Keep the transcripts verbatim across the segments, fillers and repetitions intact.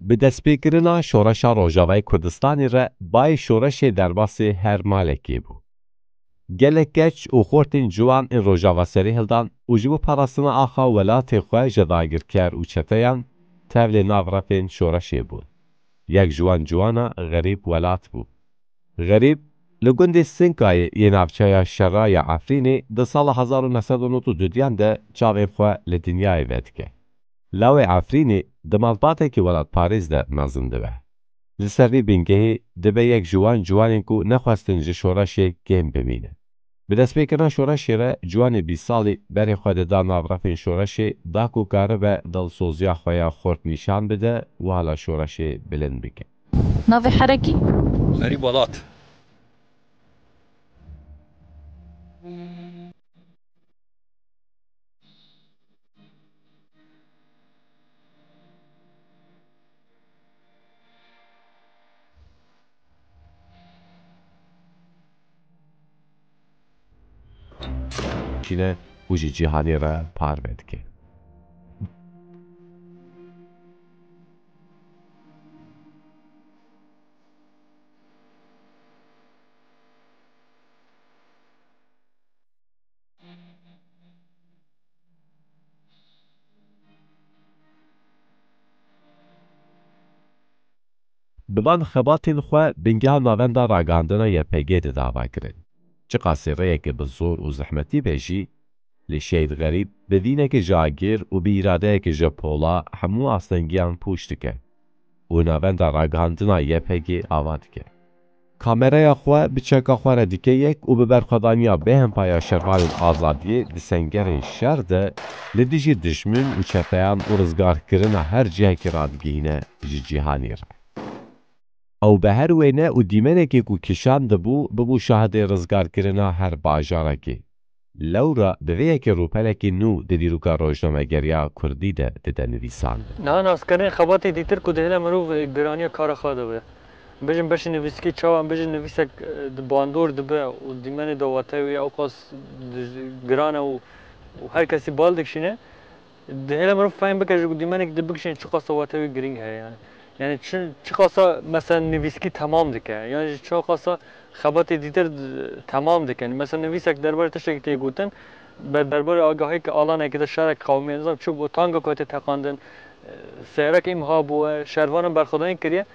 Bi destpêkirina şoreşa Rojavayê Kurdistanê re bayê şoreşê derbasê her malekê bû. Gelek keç û xortên ciwan ên Rojava serê hildan û ji bo parastina axa welatê xwe ji dagirker û çeteyan tevlê nav refên şoreşê bûn. Yek ji wan ciwana Xerîb Welat bû. Xerîb li gundê Sinkayê yê navçeya Şera ya Efrînê di sala hezar û neh sed û nod û dudiyan de çavên xwe li dinyayê vedike. Lawê Efrînê di malbatekî welatparêz de mezin dibe. Li ser vî bingehê dibe yek ji wan ciwanên ku nexwestin ji şoreşê kêm bimîne. Bi destpêkirina şoreşê re ciwanê bîst salî berê xwe dida nav refên şoreşê da ku karibe dilsoziya xwe ya xurt nîşan bide û hala şoreşê bilind bike. Navê herekî? Xerîb Welat. Çîne û ji cîhanê re parve dike. Bi van xebatên xwe bingeha Navenda Ragihandina Y P G dida avakirin. Çiqasî rêyeke bi zor û zehmetî be jî, lê Şehîd Xerîb bi vîneke ji agir û bi îradeyeke ji pola hemû astengiyan pûç dike û Navenda Ragihandina Y P G ava dike. Kameraya xwe bi çeka xwe re dike yek û bi berxwedaniya bêhempa ya şervanên azadiyê di sengerên şer de li dijî dijmin û çeteyan û rizgarkirina her cihekî radigihîne ji cîhanê re. Ew bi her wêne û dîmenekê ku kişandibû, bibû şahidê rizgarkirina her bajarekê. Lewra bi vê yekê rûpelekî nû di dîroka rojnamegeriya kurdî de dide nivîsandin. Niha naskirin xebatê dîtir ku dihêle mirov giraniya kara xwe de be. Bijin beşê nivîskî çawa, bijin nivîsek, e, di bandor dibe û dîmenê de wate wî ewqas di-, giran e û, û her kesî bal dikişîne. Dihêle mirov fehm bike ji ku dîmenek di bikişîne çiqasa wate wî girîng heye yani. Yani çi-, çiqasa mesela nivîskî temam dike. Yan jî çiqasa xebatê dîtir, e, temam dike. Mesela nivîsek derbarê tiştekî tê gotin, ber-, derbarê agahiyeke alanekê de şerek qewimiye, nizam çi bû, tanga ku tê teqandin, e, seyrek îmha bûye, şervanan berxwedanî kiriye.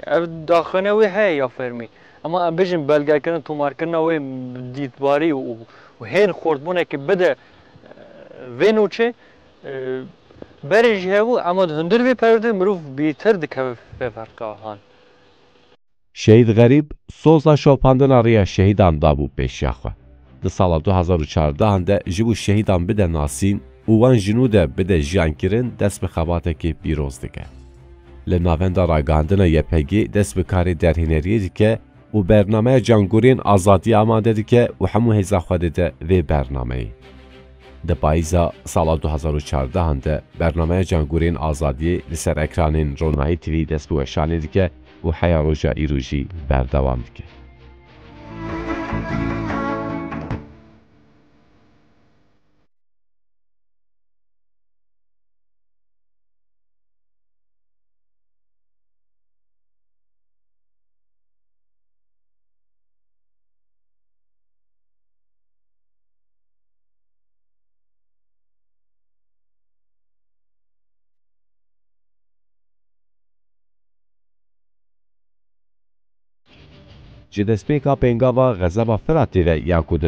Ev daxwîna wê heye ya fermî. Ema em bijin belgekirin, tomarkirina wê dîtbarî û, û hên xurtbûnekê bide, e, vê nûçê, e, berê jî hebû, ema di hundir vê perwerdê mirov bêtir dikeve vê ferqa han. Şehîd Xerîb soza şopandina Rêya Şehîdan dabû pêşiya xwe. Di sala du hazar û çardehan de ji bo şehîdan bide nasîn û wan ji nû de bide jiyankirin, dest bi xebatekê pîroz dike. Li Navenda Ragihandina Y P G dest bi karê derhêneriyê dike û bernameya Cangorên Azadiyê amade dike û hemû hêza xwe dide vê bernameyê. Di payîza sala du hazar û çardehan de bernameya Cangorên Azadiyê li ser ekranên Ronahî T V dest bi weşanê dike û heya roja îro jî berdewam dike. Ji destpêka pêngava Xezeba Firatê ve ya ku di